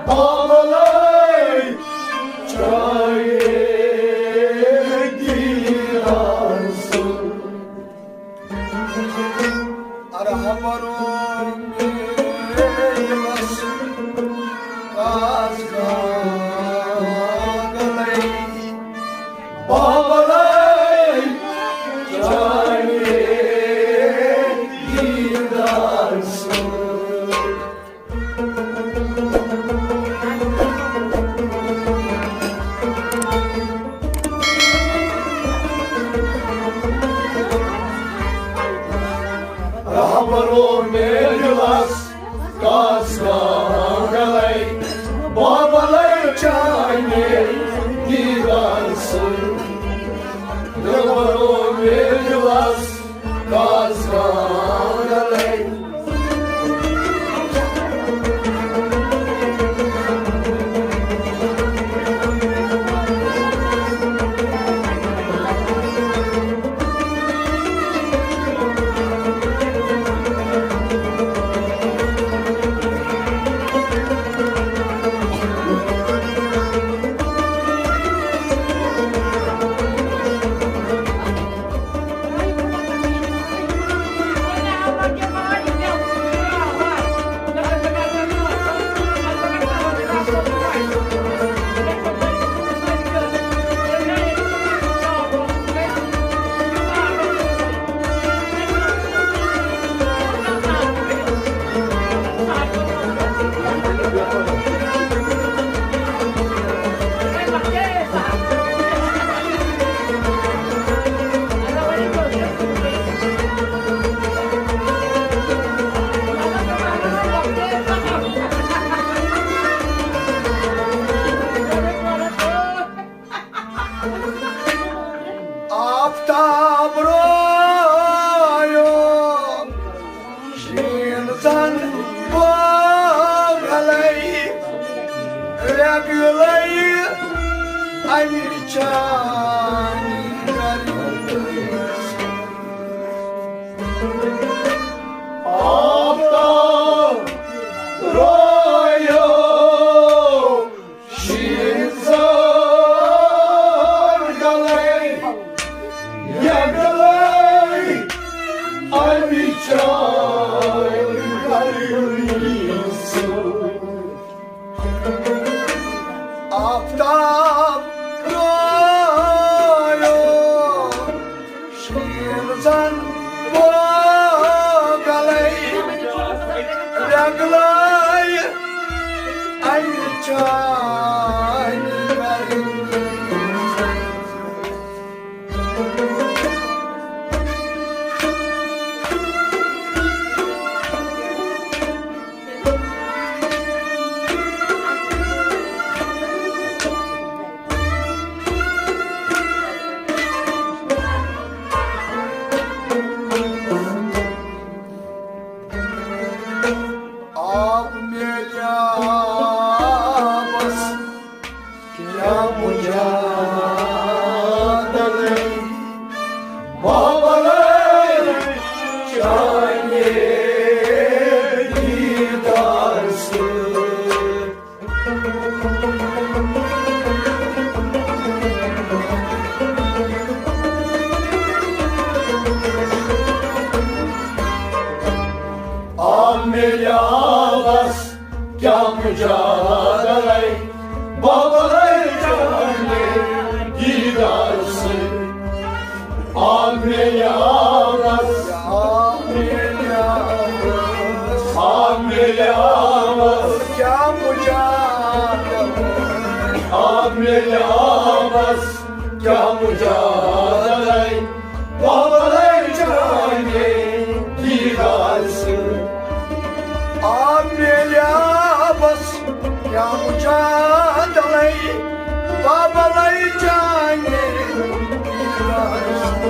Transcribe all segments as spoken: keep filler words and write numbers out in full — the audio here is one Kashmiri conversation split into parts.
بابلے چاہے دیدار سُہ۔ رہبرو میلس کاس گاگلے بابلے چاہے دیدار سُہ۔ رہبرو میلس کاس گاگلے بابلے چاہے دیدار سُہ۔ رہبرو میلس کاس گاگلے۔ آفتاب رویو شیٖن زن بوگلے، رگلے اَمہِ چانہِ گرِ۔ آفتاب رویو شیٖن زن گلے، یگلے اَمہِ چانہِ گرِ۔ آفتاب رویو شیٖن زن بوگلے، رگلے اَمہِ چانہِ گرِ۔ آب میلے آبس کیا مجادلے، بابلے چاہے دیدار سُہ۔ آب میلے آبس کیا مجادلے، بابلے چاہے دیدار سُہ۔ آب میلے آبس، آب میلے آبس، آب میلے آبس کیا مجادلے، آب میلے آبس کیا مجادلے، بابلے چاہے دیدار سُہ۔ آب میلے آبس کیا مجادلے، بابلے چاہے دیدار سُہ۔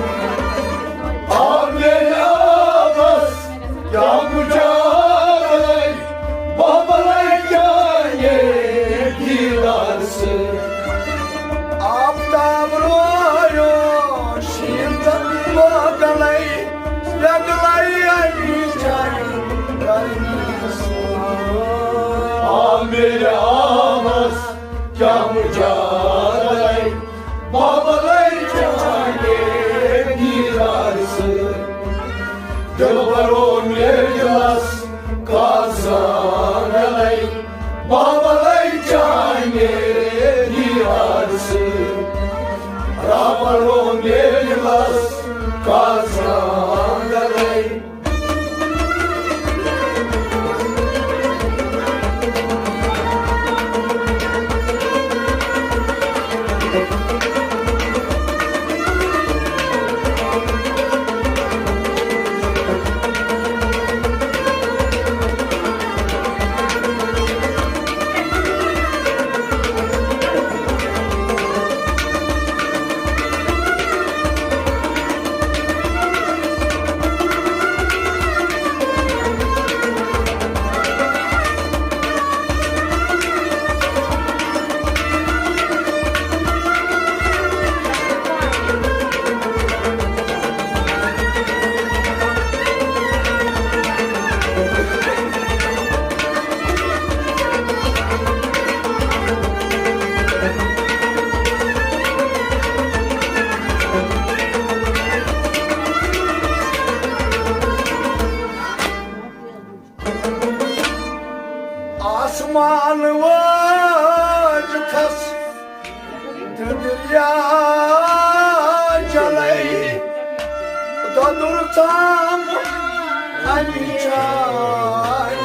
آب میلے آبس کیا مجادلے، بابلے چاہے دیدار سُہ۔ آفتاب رویو شیٖن زن بوگلے، رگلے اَمہِ چانہِ گرِ۔ آب میلے کیٛاہ مجال اے بابلے چانہِ دیدار سۭتۍ۔ دلبرو میٲنۍ دِلس کاسان اے بابلے چانہِ دیدار سۭتۍ۔ رابرو میٲنۍ دِلس کاسان اے۔ آسمان وٲج تھس تہٕ دریا جلے دۄدُر ژام اَمہِ چاے۔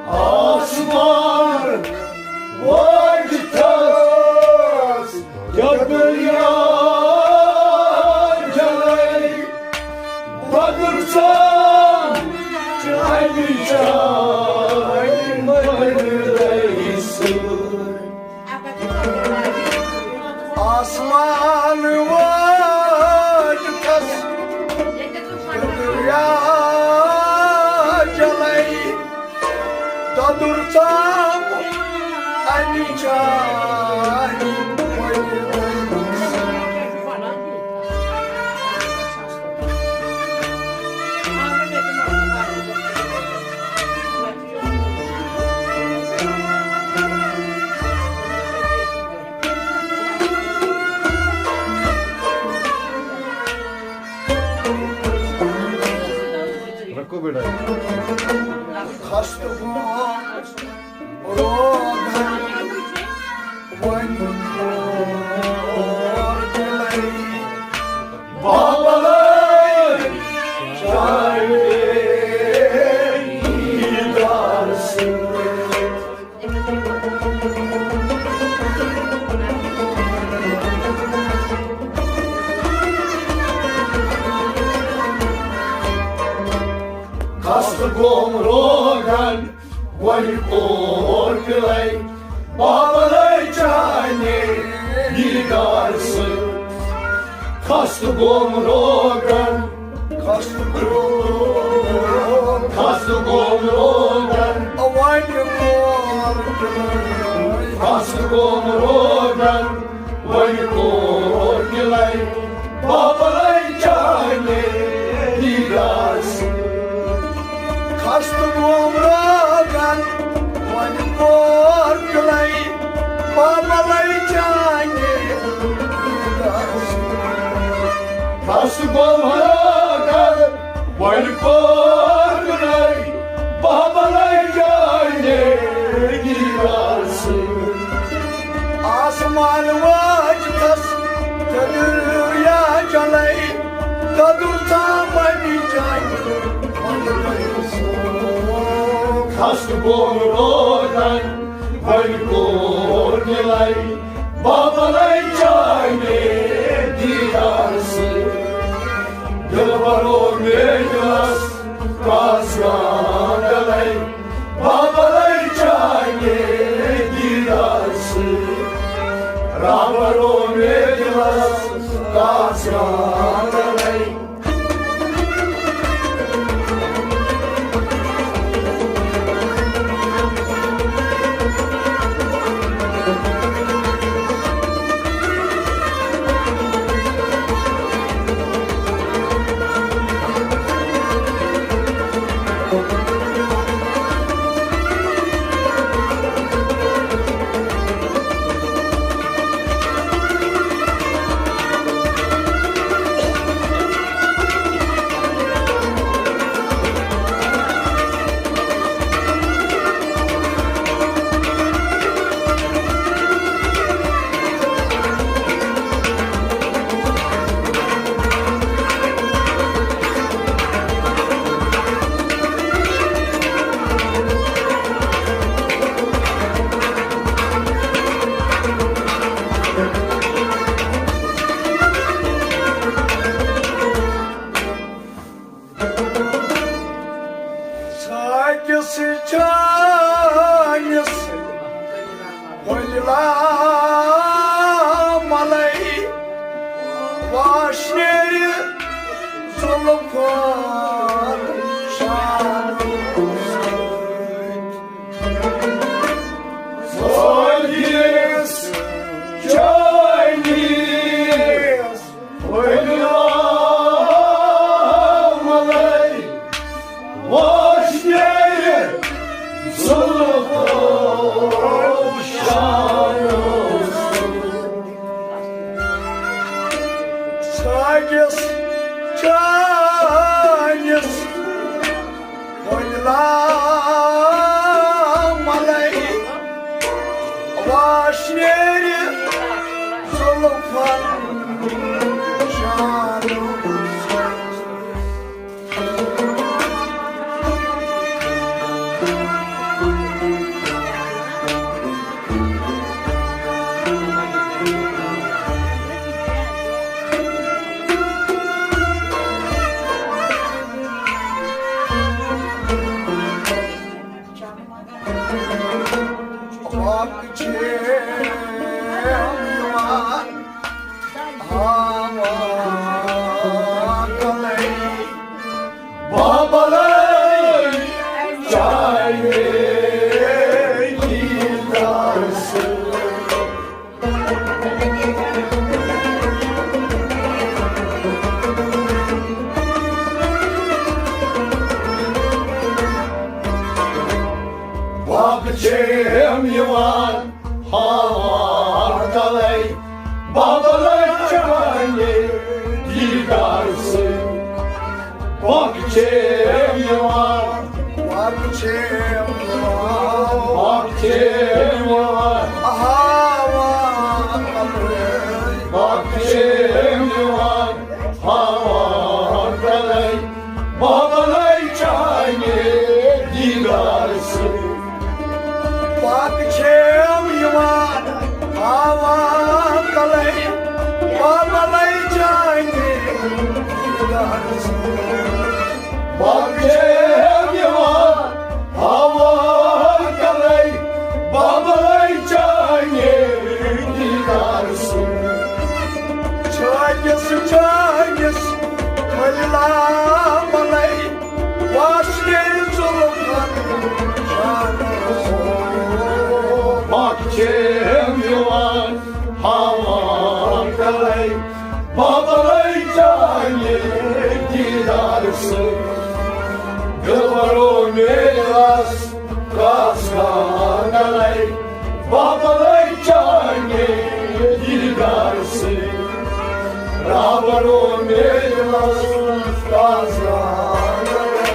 آسمان وٲج تھس یا دریا جلے بدر سان چاہیے چاہیے۔ آسمان وٲج تھس دریا جلے دۄدُر ژام اَمہِ چاے۔ رکو بیٹا۔ خستہٕ گوم روغن وۄنۍ اور دِلے بابلے چاے دیدار سۭتۍ۔ خستہٕ گوم روغن وۄنۍ کوٚر مِلے بابلے چانہِ دیدار سۭتۍ۔ خستہٕ گوم روغن، خستہٕ گوم، خستہٕ گوم روغن۔ وۄنۍ کوٚر مِلے۔ خستہٕ گوم روغن وۄنۍ کوٚر مِلے بابلے چانہِ دیدار سۭتۍ۔ خستہٕ گوم روغن وۄنۍ کوٚر مِلے بابلے چانہِ دیدار سۭتۍ۔ خستہٕ گوم روغن وۄنۍ کوٚر مِلے بابلے چانہِ دیدار سۭتۍ۔ آسمان وٲج تھس تہٕ دریا جلے دۄدُر ژام اَمہِ چاے۔ خستہٕ گوم روغن وۄنۍ کوٚر مِلے بابلے چانہِ دیدار سۭتۍ۔ دلبرو میٲنۍ دِلس کاسان اے بابلے چانہِ دیدار سۭتۍ۔ رابرو میٲنۍ دِلس کاسان اے۔ أکِس چٲنِس پھٔلۍ لامَلَے واش نیرِ زُلفَن شانو سۭتۍ۔ أکِس چٲنِس پھٔلۍ لامَلَے واش نیرِ زُلفَن شانو سۭتۍ۔ سٲنِس چٲنِس پھٔلۍ لامَلَے واش نیرِ زُلفَن شانو سۭتۍ۔ وقت چھِ یِوان ہاوان کلے بابلے چاہے دیدار سے۔ وقت چھِ یِوان ہاوان کلے بابلے چانہِ دیدار سۭتۍ۔ وقت چھِ یِوان، وقت چھِ یِوان، وقت چھِ یِوان ہاوان کلے۔ وقت چھِ یِوان ہاوان کلے بابلے چانہِ دیدار سۭتۍ۔ پاک چھیم یِوان ہاوان کلے بابلے چانہِ دیدار سۭتۍ۔ پاک چھیم یِوان ہاوان کلے بابلے چانہِ دیدار سۭتۍ۔ چٲنِس چٲنِس پھٔلۍ لامَلَے واش نیرِ زُلفَن شانو سۭتۍ۔ پاک چھیم یِوان ہاوان کلے بابلے چانہِ دیدار سۭتۍ۔ دِلبرو میلَس کاس کانٛگلے بابلے چانہِ دیدار سۭتۍ۔ رابرو میلَس کاس کانٛگلے۔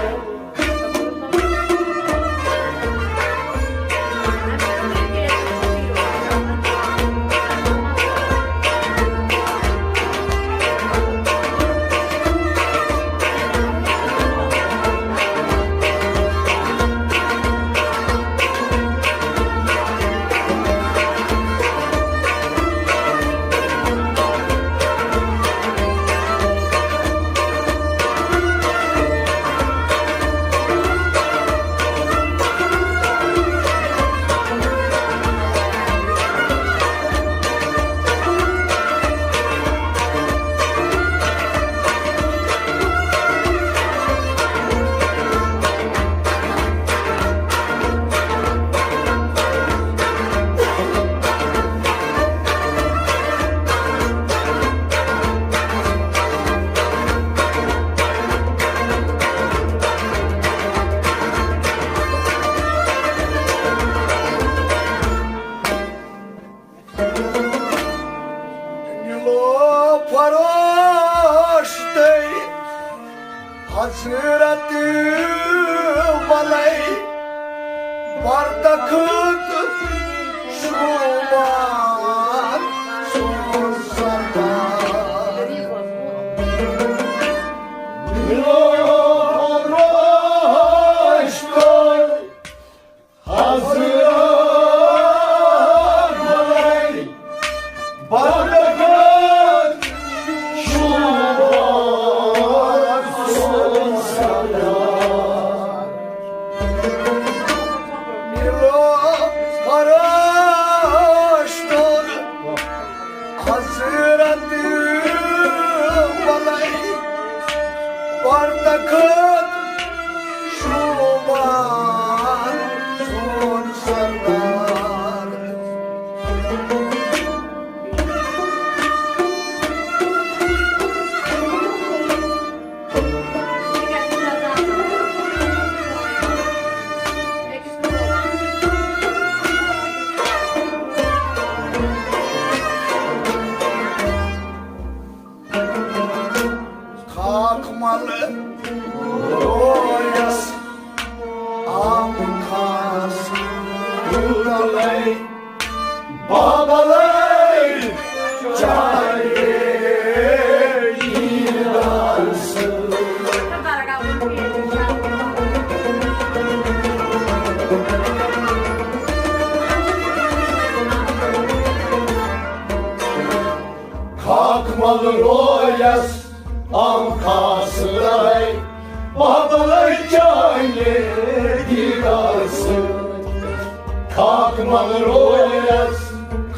مغرویس،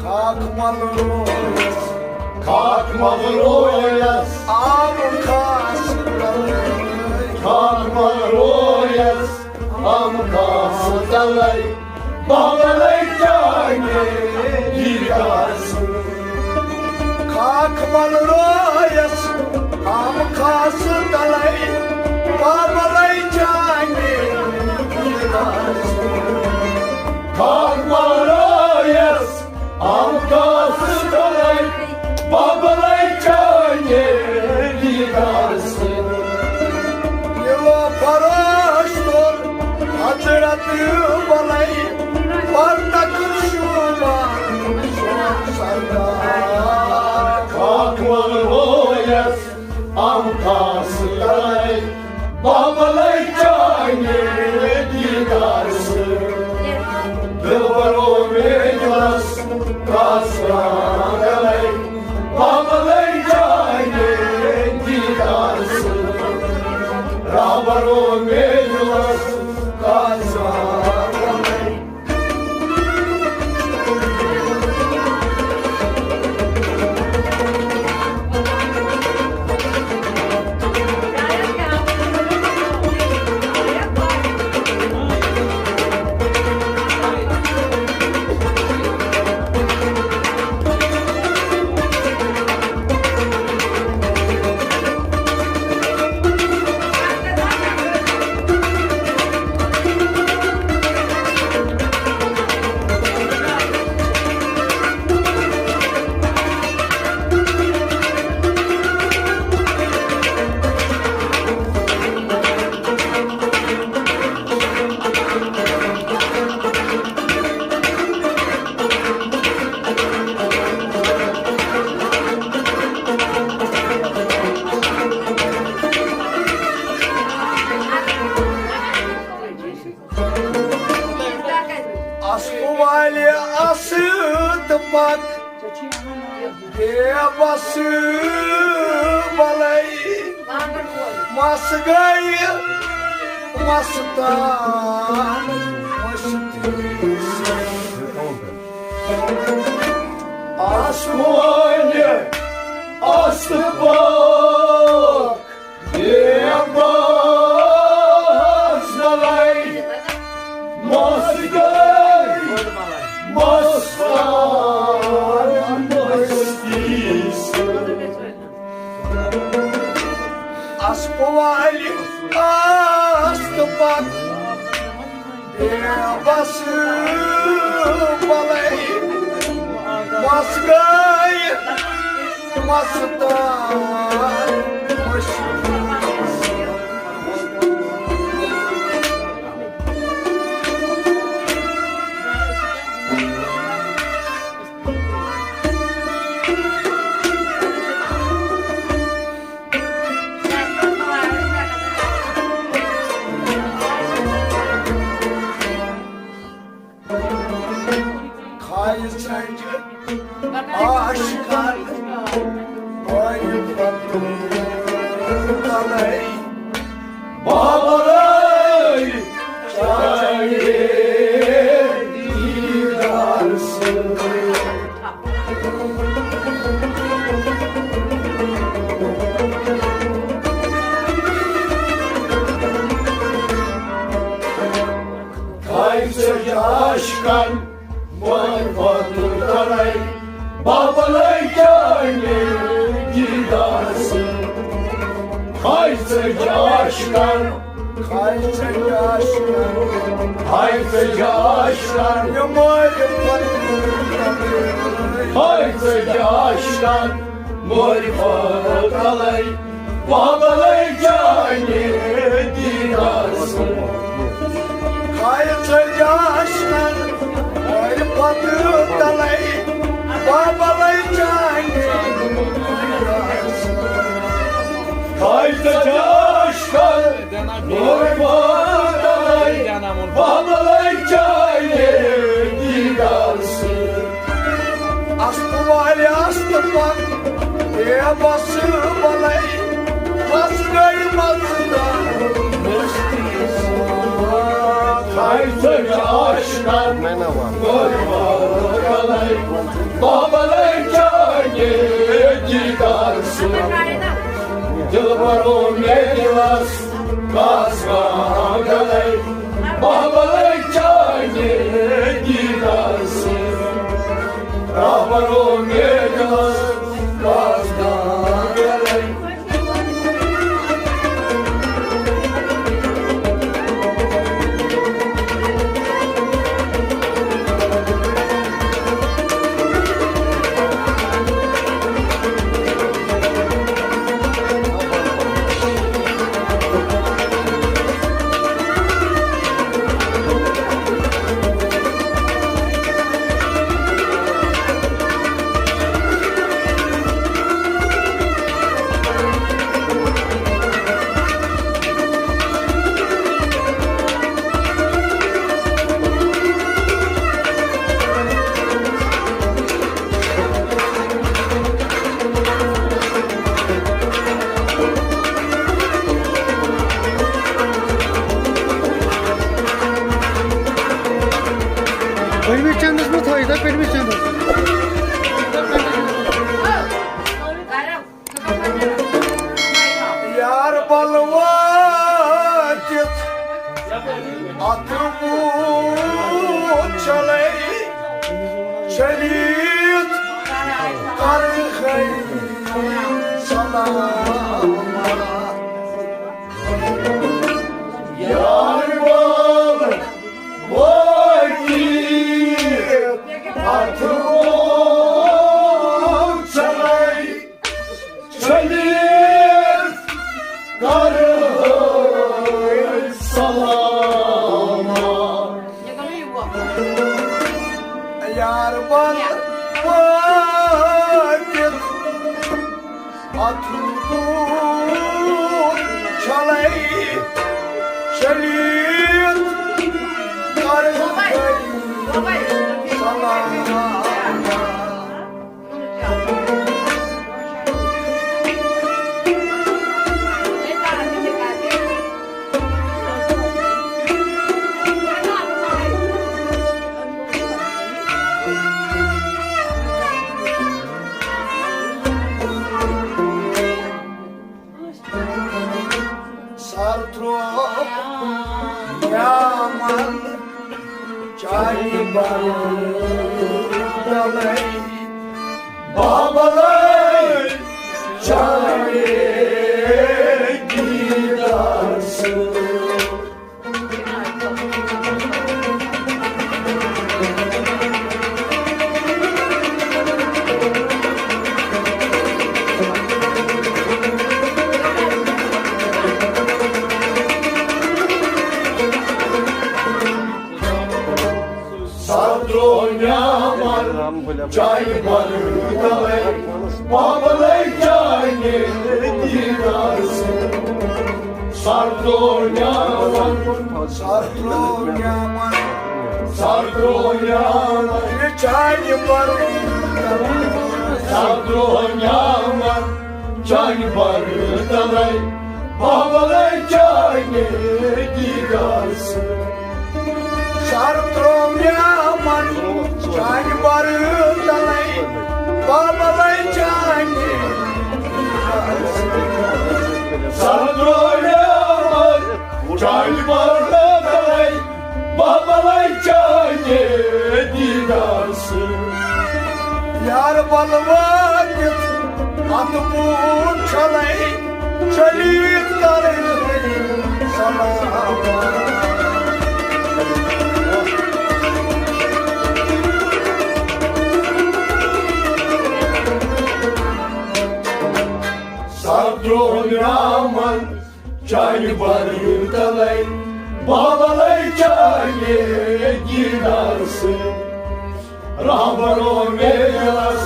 خاک مغرویس، خاک مغرویس، آب خاص تلے۔ خاک مغرویس، آب خاص تلے، بابلے چانہِ دیدار سۭتۍ۔ خاک مغرویس، آب خاص تلے، بابلے چانہِ دیدار سۭتۍ۔ خاک مغرویس، آب خاص تلے، بابلے چانہِ دیدار سۭتۍ۔ یِمو فروش توٚر حضرت بلے، پرتک شوبان سون سردار۔ خاک مغرویس، آب خاص تلے، بابلے چانہِ دیدار سۭتۍ۔ دلبرو میٲنِس کاس تلے، بابلے چانہِ دیدار سۭتۍ۔ رہبرو میٲنِس کاس تلے۔ اسہٕ والہِ اسہٕ تہٕ پکھ بے بس بلے، مس گٔے مستان مستی۔ اسہٕ والہِ اسہٕ تہٕ پکھ بے بس بلے، مس گٔے مستان مستی سۭتۍ۔ اسہٕ والہِ اسہٕ تہٕ پکھ بے بس بلے، مس گٔے مستان مستی۔ خایہِ ژھنجہِ عاشقن بٲیِتھ پتہٕ تلے۔ بابلے چانہِ دیدار سۭتۍ۔ خایہِ ژھنجہِ عاشقن بٲیِتھ پتہٕ تلے، بابلے چانہِ دیدار سۭتۍ۔ خایہِ ژھنجہِ عاشقن، خایہِ ژھنجہِ عاشقن، خایہِ ژھنجہِ عاشقن، یہِ مٲرِتھ پتہٕ تلے۔ خایہِ ژھنجہِ عاشقن، مٲرِتھ پتہٕ تلے، بابلے چانہِ دیدار سۭتۍ۔ خایہِ ژھنجہِ عاشقن، مٲرِتھ پتہٕ تلے، بابلے چانہِ دیدار سۭتۍ۔ خایہِ ژھنجہِ عاشقن، مٲرِتھ پتہٕ تلے، بابلے چانہِ دیدار سۭتۍ۔ اسہٕ والہِ اسہٕ تہٕ پکھ بے بس بلے، مس گٔے مستان مستی سۭتۍ۔ عاشقن بابلے چانہِ دیدار سۭتۍ، دلبرو مےٚ دِلس کاس گانگلے، بابلے چانہِ دیدار سۭتۍ، رہبرو مےٚ دِلس کاس گانگلے۔ پٔتمِس چندس منٛز تھٲیِو تُہۍ، پٔتمِس چندس۔ یار بل وٲتِتھ اَتھٕ بوٗتھ چھلے، چھٔلِتھ کرہے سلام۔ یار بل وٲتِتھ اَتھٕ بوٗتھ چھلے، چھٔلِتھ کرہے سلام۔ یار بل وٲتِتھ اَتھٕ بوٗتھ چھلے، چھٔلِتھ کرہے سلام۔ سر ترٛوو یمن چانہِ بدلے، بابلے چانہِ دیدار سۭتۍ۔ سر ترٛوو نعمت چانہِ بدلے، بابلے چانہِ دیدار سۭتۍ۔ سر ترٛوو نعمت، سر ترٛوو نعمت، سر ترٛوو نعمت چانہِ بدلے، سر ترٛوو نعمت چانہِ بدلے، بابلے چانہِ دیدار سۭتۍ۔ سر ترٛوو نعمت چانہِ بدلے، بابلے چانہِ۔ سر ترٛوو نعمت چانہِ بدلے، بابلے چانہِ دیدار سۭتۍ۔ یار بل وٲتِتھ اَتھٕ بوٗتھ چھلے، چھٔلِتھ کرہے سلام۔ سر ترٛوو نعمت چانہِ بدلے، بابلے چانہِ دیدار سۭتۍ۔ رہبرو مےٚ دِلس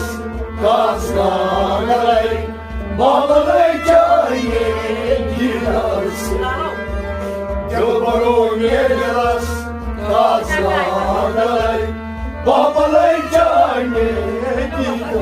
کاس گانگلے، بابلے چانہِ دیدار سۭتۍ۔ دلبرو مےٚ دِلس کاس گانگلے، بابلے چانہِ دیدار